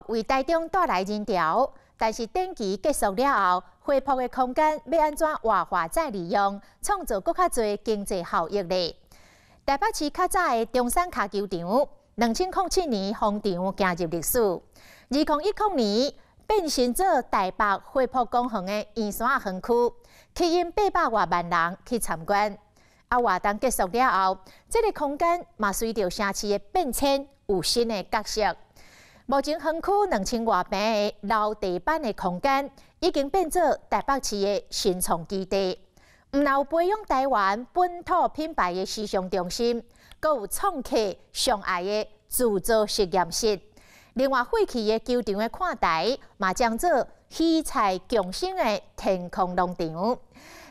為臺中帶來人潮，但是展期結束了後，恢復的空間欲按怎活化再利用，創造閣較濟經濟效益咧？台北市較早的中山跤球場，2007年封場行入歷史，2010年變身做台北花博公園的圓山園區，吸引800外萬人去參觀。啊，活動結束了後，這个空間嘛隨著城市的變遷有新的角色。目前園區2000外坪的樓地板的空間，已經變做台北市的新創基地。毋但有培養臺灣本土品牌的時尚中心，閣有創客上愛的自造實驗室。另外，廢棄的球場的看台，嘛將做魚菜共生的天空農場。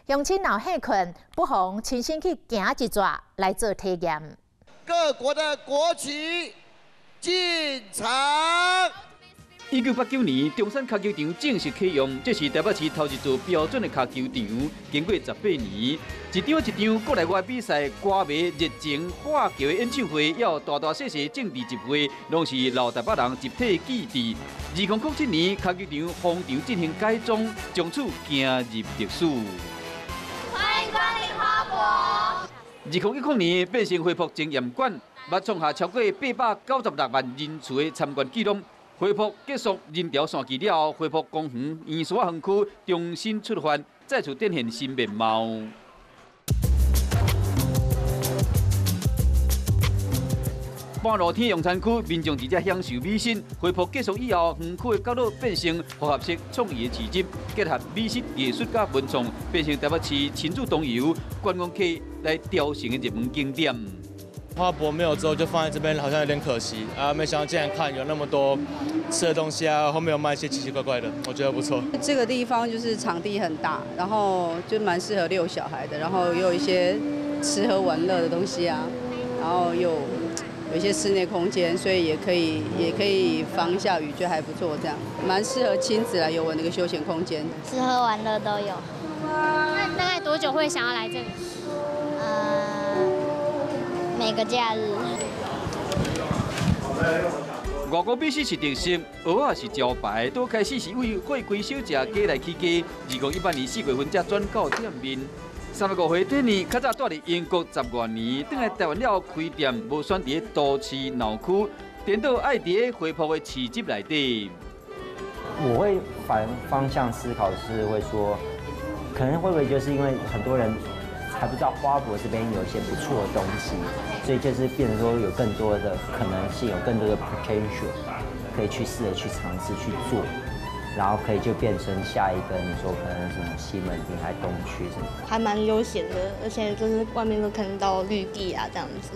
鄉親若有興趣，不妨親身去行一逝來做體驗。各國的國旗進場。1989年，中山跤球場正式啟用，這是台北市頭一座標準的跤球場。經過18年，一場一場國內外比賽，歌迷熱情華僑的演唱會，還有大大細細政治集會，攏是老台北人集體記憶。2007年，跤球場封場進行改裝，從此行入歷史。歡迎光臨花博。2010年變成花博經驗館，捌創下超過896萬人次的參觀紀錄。花博結束人潮散去了後，花博公園圓山園區重新出發，再次展現新面貌。半露天用餐區，民眾佇遮享受美食。花博結束以後，園區的角落變成複合式創意的市集，結合美食、藝術佮文創，變成台北市親子同遊、觀光客來朝聖的熱門景點。花博沒有之後就放在這邊，好像有點可惜啊！沒想到進來看有那麼多吃的東西啊，後面有賣一些奇奇怪怪的，我覺得不錯。這個地方就是場地很大，然後就蠻適合遛小孩的，然後又有一些吃喝玩樂的東西啊，然後又有一些室內空間，所以也可以防一下雨，就還不錯，這樣蠻適合親子來遊玩的一個休閒空間。吃喝玩樂都有。那大概多久會想要來這裡？每個假日。外國美食是特色，蚵仔是招牌，都開始是為貨櫃小食街來起家。2018年4月份才轉到店面。35歲典尼，較早蹛佇英國10外年，轉來臺灣了後開店，無選佇都市鬧區，顛倒愛佇花博的市集內底。我會反方向思考，是會說，可能會不會就是因為很多人還不知道花博這邊有一些不錯的東西，所以就是變成說有更多的可能性，有更多的 potential 可以去試着去嘗試去做，然後可以就變成下一個你說可能什麼西門町還東區什麼，還蠻悠閒的，而且就是外面都看到綠地啊這樣子，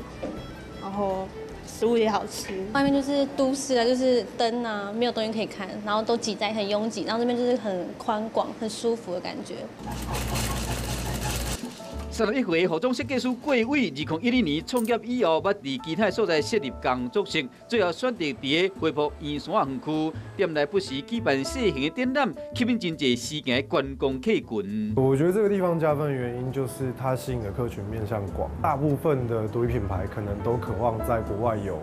然後食物也好吃。外面就是都市啊，就是燈啊，沒有東西可以看，然後都擠在很擁擠，然後這邊就是很寬廣、很舒服的感覺。31歲服裝設計師郭偉，2012年創業以後，捌佇其他所在設立工作室，最後選擇佇个花博圓山園區，店內不時舉辦小型的展覽，吸引真濟時行的觀光客群。我覺得這個地方加分的原因就是它吸引的客群面向廣，大部分的獨立品牌可能都渴望在國外有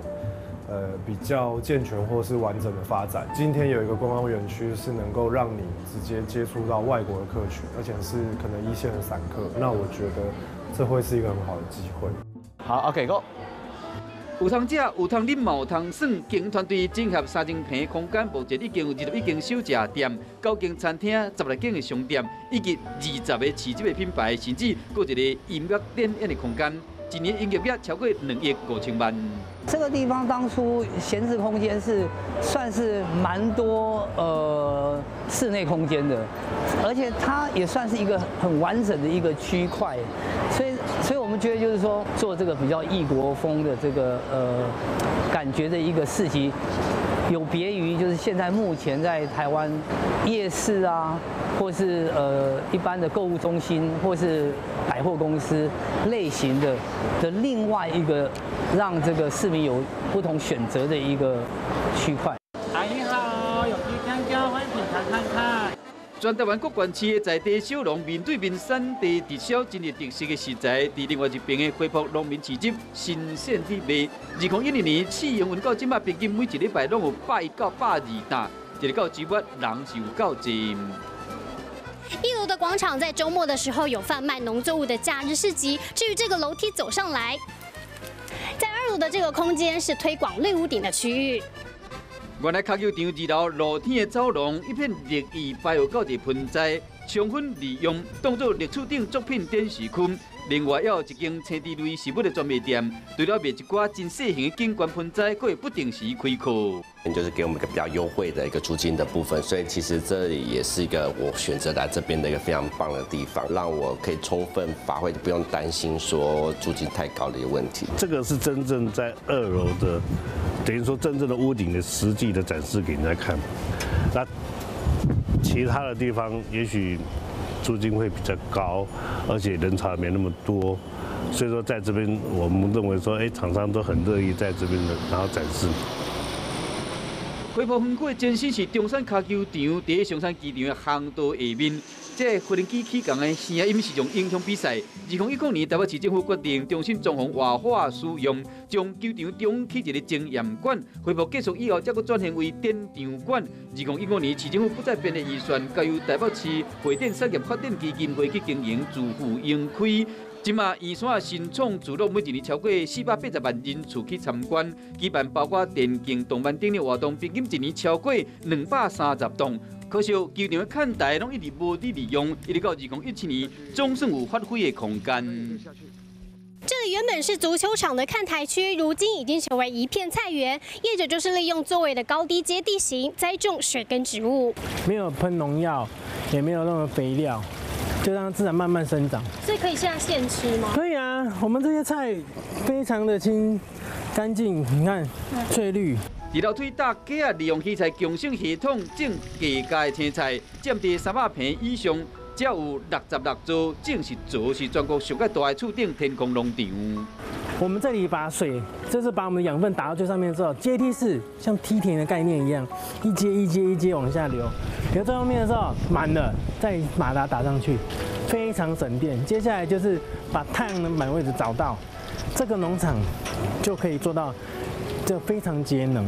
比較健全或是完整的發展。今天有一個觀光園區是能夠讓你直接接觸到外國的客群，而且是可能一線的散客，那我覺得這會是一個很好的機會。好，OK，Go。有通食，有通啉，嘛有通耍。經營團隊整合3000坪空間，目前已經有21間小食店、9間餐廳、10來間的商店，以及20個市集的品牌，甚至閣一個音樂展演的空間。一年營業額超過2億5千萬。這個地方當初閒置空間是算是蠻多室內空間的，而且它也算是一個很完整的一個區塊，所以我們覺得就是說做這個比較異國風的這個感覺的一個市集，有別於就是現在目前在台灣夜市啊，或是一般的購物中心，或是百貨公司類型的另外一個讓這個市民有不同選擇的一個區塊。阿姨好，有雞香蕉，歡迎品嘗看看。全台灣各縣市的在地小農面對面產地直銷，真有特色的食材，佇另外一邊的恢復農民市集新鮮地賣。2012年試營運到這馬，平均每一禮拜攏有110到120擔，一直到周末人是有夠濟。一樓的廣場在週末的時候有販賣農作物的假日市集。至於這個樓梯走上來，在二樓的這個空間是推廣綠屋頂的區域。原來跤球場二樓露天的走廊，一片綠意擺有夠濟盆栽，充分利用，當作綠厝頂作品展示區。另外，還有一間青枝類食物的專賣店，除了賣一寡真細型的景觀盆栽，閣會不定時開課。就是給我們一個比較優惠的一個租金的部分，所以其實這裡也是一個我選擇來這邊的一個非常棒的地方，讓我可以充分發揮，不用擔心說租金太高的一個問題。這個是真正在二樓的，等於說真正的屋頂的實際的展示給人家看。那其他的地方也許租金會比較高，而且人潮也沒那麼多，所以說在這邊我們認為說，哎，廠商都很樂意在這邊的，然後展示。恢復園區的前身是中山跤球場，佇松山機場的航道下面。這個飛機起降的聲音是用影響比賽。2010年，台北市政府決定重新裝潢活化使用，將球場中起一個經驗館。恢復結束以後，才閣轉型為展場館。2015年，市政府不再編列預算，交由台北市會展產業發展基金會去經營，自負盈虧。這馬圓山新創聚落每一年超過480萬人次去參觀，舉辦包括電競、動漫等的活動，平均一年超過230棟。可惜球場的看台攏一直無佇利用，一直到2017年，總算有發揮的空間。這裡原本是足球場的看台區，如今已經成為一片菜園。業者就是利用座位的高低階地形，栽種水耕植物，沒有噴農藥，也沒有任何肥料。就讓它自然慢慢生長。所以可以現在現吃嗎？可以啊，我們這些菜非常的清乾淨，你看翠綠。佇樓梯搭架仔，利用器材共生系統種低價的青菜，佔地300坪以上，才有66座，種植槽是全國上蓋大的厝頂天空農場。我們這裡把水，就是把我們的養分打到最上面之後，階梯式像梯田的概念一樣，一階一階一階往下流，流到最後面的時候滿了，再馬達打上去，非常省電。接下來就是把太陽能板位置找到，這個農場就可以做到，這非常節能。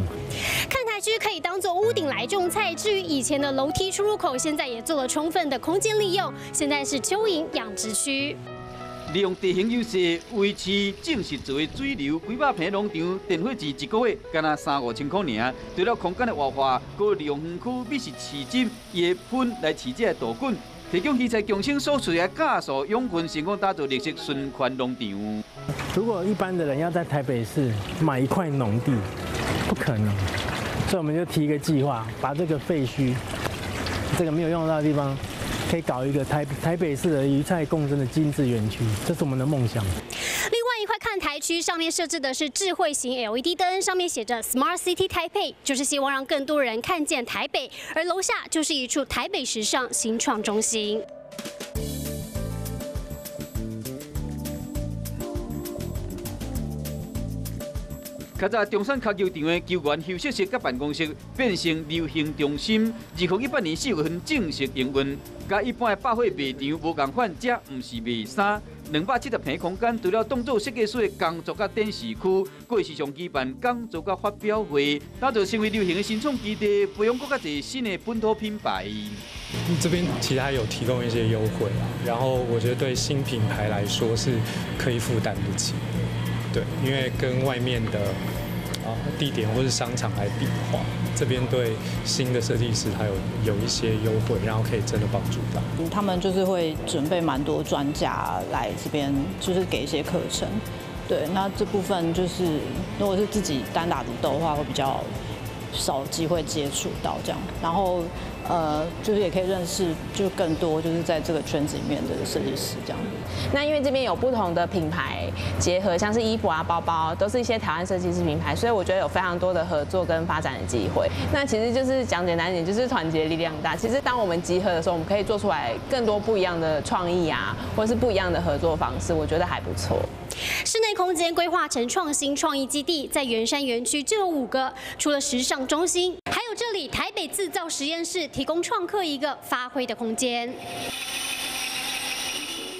看台區可以當做屋頂來種菜，至於以前的樓梯出入口，現在也做了充分的空間利用，現在是蚯蚓養殖區。利用地形優勢維持種植槽的水流，幾百坪農場電費錢一個月干焦3、5千塊爾。除了空間的活化，閣利用園區美食市集伊的噴來飼這个稻菌，提供魚菜共生所需的酵素養分，成功打造綠色循環農場。如果一般的人要在台北市買一塊農地，不可能，所以我們就提一個計劃，把這個廢墟，這個沒有用到的地方。可以搞一個台北市的魚菜共生的精緻園區，這是我們的夢想。另外一塊看台區上面設置的是智慧型 LED 燈，上面寫着 Smart City Taipei，就是希望讓更多人看見台北。而樓下就是一處台北時尚新創中心。較早中山跤球場的球員休息室佮辦公室變成流行中心。2018年4月份正式營運，佮一般的百貨賣場無仝款，這毋是賣衫。270坪空間，除了當作設計師的工作佮展示區，閣會時常舉辦講座佮發表會，打造成為流行的新創基地，培養閣較濟新的本土品牌。這邊其實還有提供一些優惠啊，然後我覺得對新品牌來說是可以負擔得起。對，因為跟外面的地點或是商場來比的話，這邊對新的設計師還有一些優惠，然後可以真的幫助到。他們就是會準備蠻多專家來這邊，就是給一些課程。對，那這部分就是如果是自己單打獨鬥的話，會比較少機會接觸到這樣。然後就是也可以認識就更多就是在這個圈子裡面的設計師這樣。那因為這邊有不同的品牌結合，像是衣服啊、包包，都是一些台灣設計師品牌，所以我覺得有非常多的合作跟發展的機會。那其實就是講簡單一點，就是團結力量大。其實當我們集合的時候，我們可以做出來更多不一樣的創意啊，或是不一樣的合作方式，我覺得還不錯。室內空間規劃成創新創意基地，在圓山園區就有5個，除了時尚中心，還有這裡台北自自造实验室，提供創客一個發揮的空間。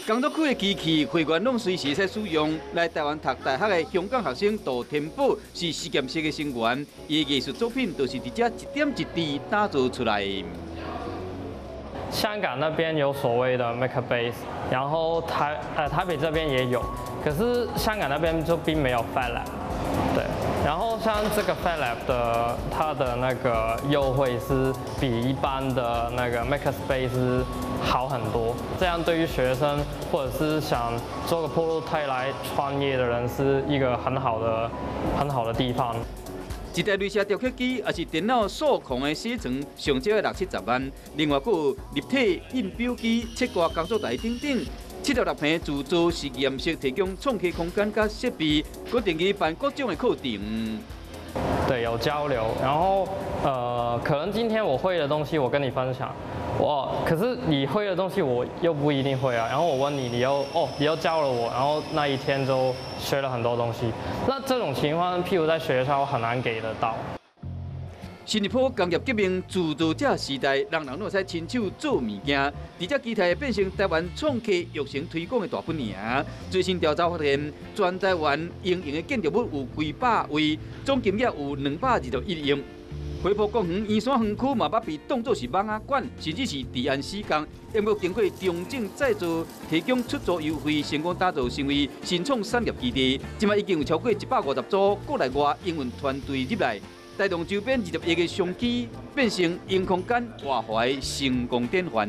工作區的機器，會員攏隨時會使使用。來台灣讀大學的香港學生杜天寶是實驗室的成員，伊的藝術作品就是佇遮一點一滴打造出來。香港那邊有所謂的 Maker Space，然後台北這邊也有，可是香港那邊就並沒有 Fab Lab，對。然後像這個 Fab Lab 的，它的那個優惠是比一般的那個 Maker Space 好很多，這樣對於學生或者是想做個 prototype 來創業的人是一個很好的地方。一台雷射雕刻機，抑是電腦數控的銑床，上少愛六七十萬。另外，閣有立體印表機、切割工作台等等。76坪自造實驗室，提供創客空間佮設備，閣定期辦各種的課程。對，有交流。然後，可能今天我會的東西，我跟你分享。我，可是你會的東西，我又不一定會啊。然後我問你，你又教了我，然後那一天就學了很多東西。那這種情況，譬如在學校很難給得到。新一波工業革命自造者時代，人人攏會使親手做物件，佇遮期待變成台灣創客育成推廣的大本營。最新調查發現，全台灣營運的建築物有幾百位，總金額有221億。花博公園圓山園區嘛捌被當作是蠓仔館，甚至是治安死角。毋過經過重整再造，提供出租優惠，成功打造成為新創產業基地。這馬已經有超過150組國內外營運團隊入來，帶動周邊20億的商機，變成零空間活化的成功典範。